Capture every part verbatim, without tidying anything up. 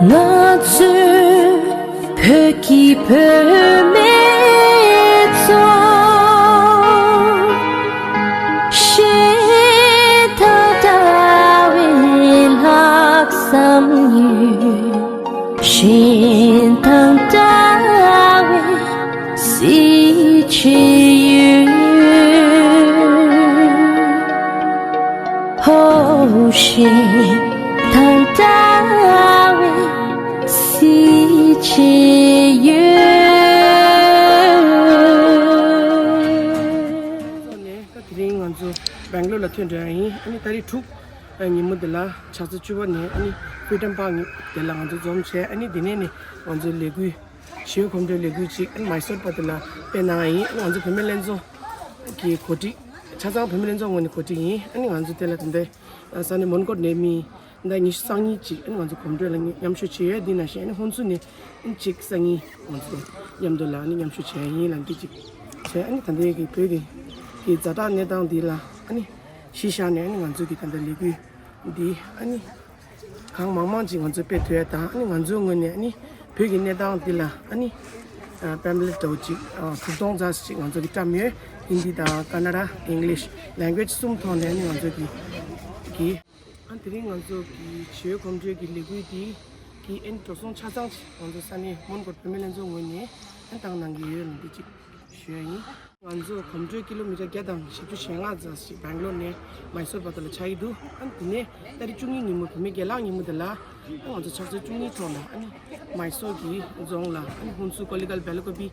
ང་ཚོའི་བོད་ཀྱི་བུད་མེད་ཚོ། གཞན་དང་འདྲ་བའི་ལྷག་བསམ་ཡོད། གཞན་དང་འདྲ་བའི་གཟི་བརྗིད་ཡོད། ཧོ། གཞན་དང་འདྲ་བའི་གཟི་བརྗིད་ཡོད། ད་དེ་རིང་ང་ཚོ་སྦེང་ལོར་ལ་ཐོན་འགྲོ་ཡ་ཡིན། ཨ་ནི་ད་རེས་དྲུག་ཉིན་མོ་འདི་ལ་ཕྱག་ཚེས་བཅུ་པ་ནས་ཨ་ནི་ཧྥི་རི་ཌམ་པཱག་དེ་ལ་ང་ཚོ་འཛོམས་བྱས། ཨ་ནི་འདི་ནས་ནི་ང་ཚོའི་ལས་འགུལ། ཞི་བའི་གོམ་བགྲོད་ལས་འགུལ་ཅིག་ཨ་ནི་མའི་སོར་བར་དུ་ལ་སྤེལ་གནང་ཡ་ཡིན། ཨ་ནི་ང་ཚོ་བུད་མེད་ལྷན་ཚོགས་ཀྱི་གོ་སྒྲིག་ཆ་ཚང་བུད་མེད་ལྷན་ཚོགས་ངོས་ནས་གོ་སྒྲིག་ཡིན། ཨ་ནི་ང་ཚོ་དེ་ལ་ད་ལྟ་ས་གནས་མོན་གྷོ་ནས་མི་ཟླ་ཉི་ཤུ་རྩ་གཉིས་ཅིག་ཨ་ནི་ང་ཚོ་གོམ་བགྲོད་ལ་མཉམ་ཞུགས་བྱེད་ཡ་འདི་ནང་བཞིན། ཨ་ནི་ཧོན་སུར་ནས་ཨ་ནི་གཅིག་སང་ཉིན་ང་ཚོ་མཉམ་དུ་ལ་ཨ་ནི་མཉམ་ཞུགས་བྱེད་ཡ་ཡིན་ལ། འདི་གཅིག་བྱས། ཨ་ནི་ད་ལྟའི་གི་བོད་ཀྱི་གི་ཛ་དྲག་གནས་སྟངས་འདི་ལ་ཨ་ནི་གཞི་བཞག་ནས་ཨ་ནི་ང་ཚོ་གི་ད་ལྟ་ལས་འགུལ་འདི་ཨ་ནི་གང་མང་མང་ཅིག་ང་ཚོས་སྤེལ་ཐུབ་ཡ་དང་། ཨ་ནི་ང་ཚོའི་ངོས་ནས་ཨ་ནི་བོད་ཀྱི་གནས་སྟངས་འདི་ལ་ཨ་ནི་པེམ་ཕི་ལེཊ་འདྲ་བོ་ཅིག་དྲུག་སྟོང་ཙམ་ཞིག་ང་ཚོ་གི་བཀྲམ་ཡོད། ཧིན་དི་དང་ཀ་ན་ཌ། ཨིང་ལིཤ། ལེང་གུ་ཨེཇ་གསུམ་ཐོག་ནས་ཨ་ནི་ང་ཚོ་གི་གི་ཨ་དེ་རིང་ང་ཚོ་གི་ཞི་བའི་གོམ་བགྲོད་ཀྱི་ལས་འགུལ་འདི་གི་ཨ་ནི་འགྲོ་སོང་ཆ་ཚང་ཅིག་ང་ཚོ་ས་གནས་མོན་གྷོ་བོད་མི་ལྷན་ཚོགས་ངོས་ནས་ཨ་ནི་བཏང་གནང་གི་ཡོད་ལ། འདི་ཅིག་ཞུ་ཡ་ཡིན། ང་ཚོ་གོམ་བགྲོད་ཀི་ལོ་མི་ཊར་བརྒྱ་དང་བཞི་བཅུ་ཞེ་ལྔ་ཙམ་ཞིག་སྦེང་ལོར་ནས་མའི་སོར་བར་དུ་ལ་ཆགས་ཀྱི་འདུག་ཨ་ནི་དེ་ནས་ཏ་རིག་བཅུ་གཉིས་ཉིན་མོ་བུད་མེད་རྒན་ལགས་ཉིན་མོ་དེ་ལ་ཨ་ང་ཚོ་ཕྱག་ཚེས་བཅུ་གཉིས་ཐོག་ལ་ཨ་ནི་མའི་སོར་གྱི་རྫོང་ལ་ཨ་ནི་ཧོན་སུར་ཀོ་ལི་གྷལ་བེ་ལ་ཀོ་པི་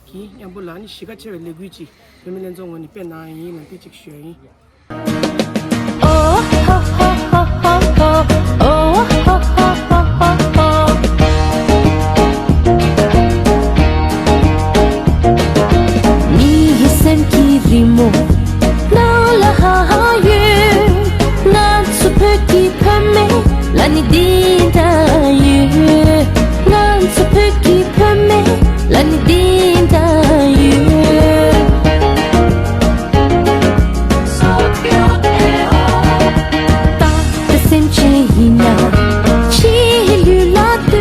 གི་མཉམ་པོ་ལ་ཨ་ནི་གཞི་ཁ་ཆེ་བའི་ལས་འགུལ་ཅིག་བུད་མེད་ལྷན་ཚོགས་ངོས་ནས་སྤེལ་གནང་ཡ་ཡིན་ལ། དེ་ཅིག་ཞུ་ཡ་ཡིན། མི་ཡི་སེམས་ཀྱི་རི་མོ་ནང་ལ་ཧ་ཧ་ཡོད། ང་ཚོ་བོད་ཀྱི་བུད་མེད་ལ་ནི་འདི་འདྲ་ཡོད། ང་ཚོ་བོད་ཀྱི་བུད་མེད་ལ་ནི་འདི་འདྲ་ཡོད། ད་ལྟ་སེམས་ཅན་ཡིན་ན་ཕྱིའི་ལུས་ལ་ལྟོས།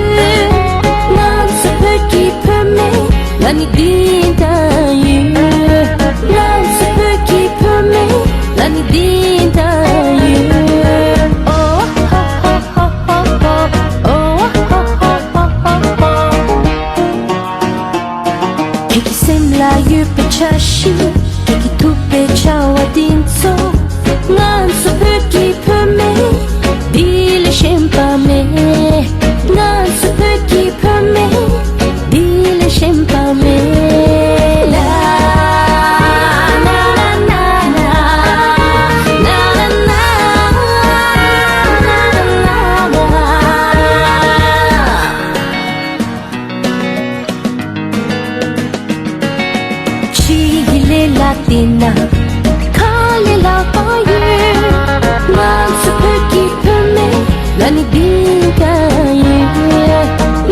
ང་ཚོ་བོད་ཀྱི་བུད་མེད་ལ་ནི་འདི་འདྲ་ཡོད། ང་ཚོ་བོད་ཀྱི་བུད་མེད་ལ་ནི་འདི་འདྲ་ཡོད། ཨོ་ཧ་ཧ་ཧ་ཧ་ཧ། ཨོ་ཧ་ཧ་ཧ་ཧ་ཧ། ཁྱེད་ཀྱི་སེམས་ལ་ཡོད་པའི་འཆར་གཞི། ཁྱེད་ཀྱི་ཐུག་པའི་བྱ་བ་འདི་ཚོ། ང་ཚོ་བོད་ཀྱི་བུད་མེད་འདི་ལས་གཞན་པ་མེད། ང་ཚོ་བོད་ཀྱི་བུད་མེད་འདི་ལས་གཞན་པ་མེད། ལ་ལ་ལ་ལ། ཕྱིའི་ལས་ལ་བལྟས་ན་ཁ་ལས་ལྷག་པ་ཡོད། ང་ཚོ་བོད་ཀྱི་བུད་མེད་ལ་ནི་འདི་འདྲ་ཡོད།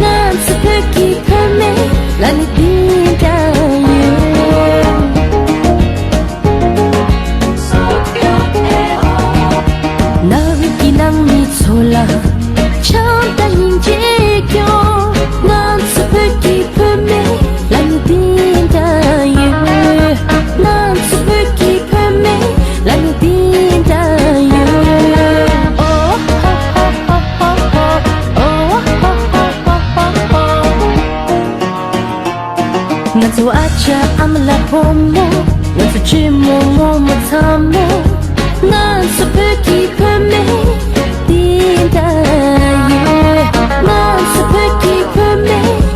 ང་ཚོ་བོད་ཀྱི་བུད་མེད་ལ་ནི་འདི་འདྲ་ཡོད། ནང་གི་ནང་མི་ཚོ་ལ་བྱམས་དང་སྙིང་རྗེ་སྐྱོང་། ང་ཚོ་བོད་ཀྱི་བུད་མེད་ལ་ནི་འདི་འདྲ་ཡོད། ང་ཚོ་བོད་ཀྱི་བུད་མེད་ལ་ནི་འདི་འདྲ་ཡོད། ཨོ་ཧ་ཧ་ཧ་ཧ། ཨོ་ཧ་ཧ་ཧ་ཧ། ང་ཚོ་ཨ་ཅག་ཨ་མ་ལགས་བུ་མོ། ང་ཚོ་ཆེན་མོ་ངོ་མ་ཚ་མོ། ང་ཚོ་བོད་ཀྱི་བུད་མེད་འདི་འདྲ་ཡོད། ང་ཚོ་བོད་ཀྱི་བུད་མེད་